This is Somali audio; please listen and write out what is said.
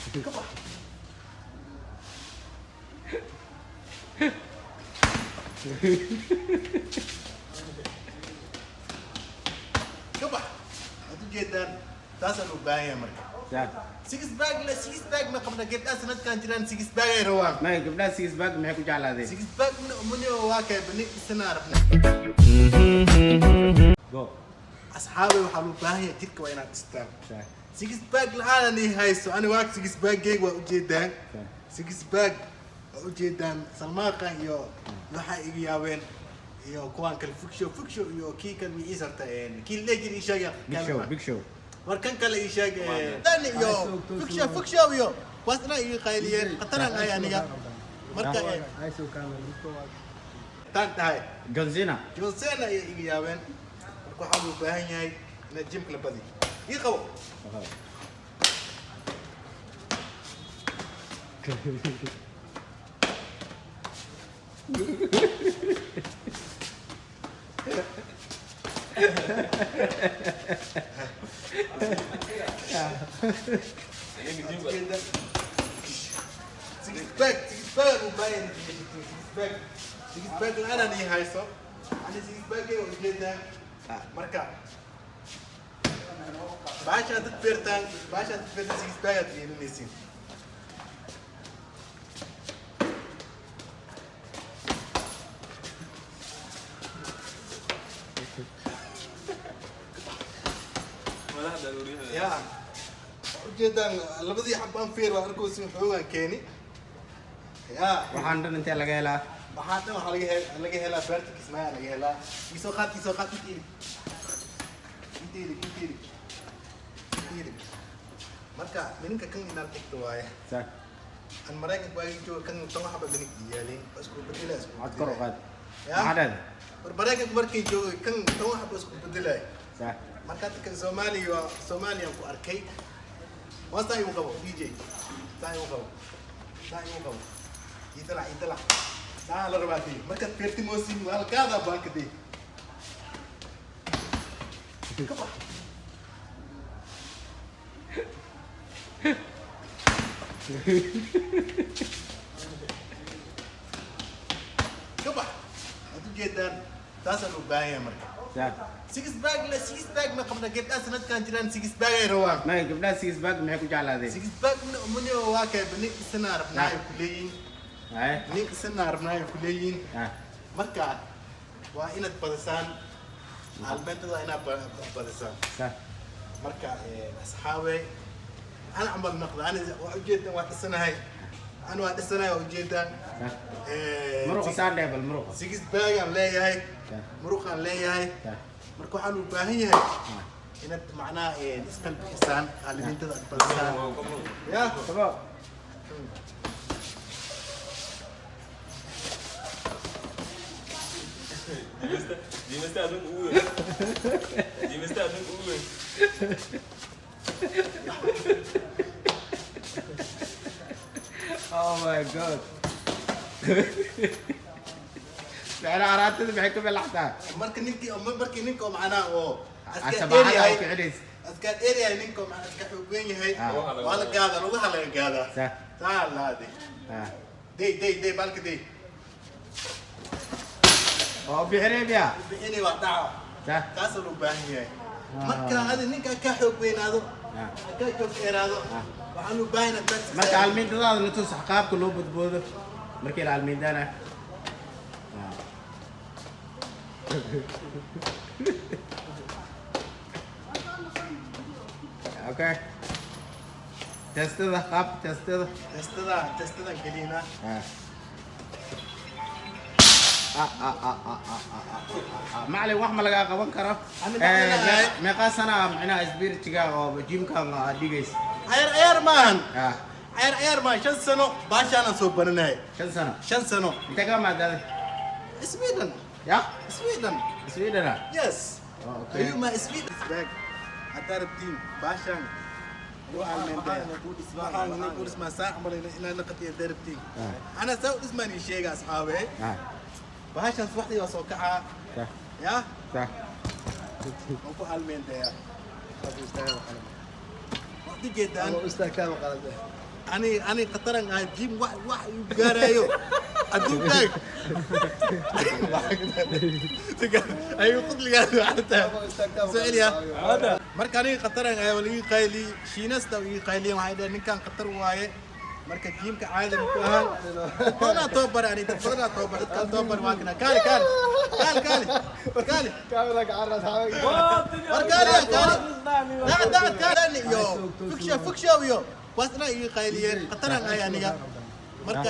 Ka bax. Ka bax. Waad ujeedaan, taasaan u baahan yahay marka. Six pack la, six pack ma qabna. Gabdhaha sanadkan jiraan six pack ay rabaan. Maya, gabdhaha six pack maxay ku jeclaadeen? Six pack muni waa kay bani isana rabna. Go. Asxaabay, waxaa loo baahan yahay jirka waa inaad dhistaan. Six pack la-aan ani hayso, ani waa six pack geyg waa ujeedaan. Six pack waa ujeedaan. Salmaaqan iyo waxaa iga yaabeen iyo kuwaan kale, Fugshow, Fugshow iyo kii kan magaciisa horta kii la jiri ii sheeg. Big Show, Big Show. War kan kale ii sheeg, dani iyo Fugshow, Fugshow iyo kuwaas dhan iga qayliyeen, khataraan ahay aniga marka taan tahay. John Cena. John Cena ayay iga yaabeen. Marka waxaa loo baahan yahay inaad gymka la badi. Ii qabo. Six pack, six pack u baahan yahay, six pack, six pack la-aan ii hayso ani six pack ay ujeedaa. Marka baasha dad beertaan, baasha dad beertaan, six pack aad yeelanaysiin. Ya ujeedaan, labadii xabaan feer waa arkaysin, xoogaan keeni ya. Waxaan dhan intee laga helaa? Waxaa dhan waxaa laga helaa beerta Kismaayo laga helaa. Isoo qaad, isoo qaad, inta ilig, inta ilig, inta ilig, inta ilig. Marka mininka kan inaad dhigto waaye. Aan Maraykanka waagii jooga kan 10 xaba minig iyaalin, waa isku bedela, isku Cod kor u qaad. Ya? Maxaa dhahday? War Maraykanka markay joogay kan 10 xaba isku bedelay. Marka dadka Soomaaliya waa Soomaaliyaan ku arkay. Waa saa igu qabo DJ, saa igu qabo, saa igu qabo, idalac, idalac, saa la rabaa dee. Markaad beerti moosin waa la gaadaa baanka dee. Ka bax. Ka bax. Waad ujeedaan, taasaan u baahan yahay marka. Six pack la, six pack ma qabna. Gabdhaha sanadkan jiraan six pack ay rabaan. Maya, gabdhaha six pack maxay ku jeclaadeen? Six pack muni waa kay nin isana rabnaa ay ku leeyihiin. Haye. Nin isana rabnaa ay ku leeyihiin. Marka waa inaad badisaan aalmeentada, waa inaad badisaan. Marka asxaabe, ana camal noqda, ani waa ujeedaan, waa dhisanahay, ani waa dhisanahay, waa ujeedaan. Muruqa saan dheh bal, muruqa. Six pack aan leeyahay. Muruqaan leeyahay. Marka waxaan u baahan yahay inaad macnaha isqalbixisaan, aalamiintada aad badisaan ya. Qabo. Jimista adduunka ugu weyn. Jimista adduunka ugu weyn. Oh my God, macnaha araatada maxay ka bilaxtaa? Marka ninkii, markii ninka oo macnaha oo aska dheer Sabaxada yahay, ku celis. Aska dheer yahay ninka oo macnaha aska xoog weyn yahay. Waa la gaadaa, lugaha laga gaadaa. Saa laade. Day, day, day, balka day. Oo bixireebya. Bixini waa dhaca. Taasaa loo baahan yahay. Marka adi ninka ka xoog weynaado, ka joog dheeraado, waxaa loo baahan yahay inaad Marka almiindadaada na tus, qaabka loo bodboodo markii la almiindana. Okay, testada, qaabka testada. Testada, testadan gelina. Macalin, wax ma lagaa qaban karo? Ani macalin ahay. Meeqaa sana macnaha isbiirtiga oo gymkan aad dhigaysa? Cayaar cayaar maahan. Cayaar cayaar maahan, 5 sano baashaanaan soo baranahay. 5 sano? 5 sano. Intee ka maadaaday? Sweden. Ya? Sweden. Sweden ah? Yes. Oh, okay. Ayuu ma Sweden back haddaa rabtiin baashaan loo aalmeendaya, waxaan inay ku dhismaa saa camal inaa naqatiya haddaa rabtiin. Ana saa u dhismaan ii sheega, asxaabe. Bahashaan subaxdii waa soo kacaa. Ya. Waan ku aalmeendayaa, waad ujeedaan. Istaagtaa qalad. Ani ani khataran ahay, gym wax wax igu gaarayo adduunkaag ayuu qudligaa soo celiya. Marka aniga khataran ahay, waa laigi qayliyey, shiinasta igi qayliyeen, waxay dhaheen ninkan khatar waaye. Marka gymka caadi ma ku ahaan dad badanaa tababar, ani dad badanaa tababar, dadkaan tababar waa kana. Kaali, kaali, kaali, kaali, kaali. War kaali, kaali, dacad, dacad, kaali iyo fuksha, fuksha iyo kuwaas dhanaa igi qayliyeen, khataran ahay aniga. Marka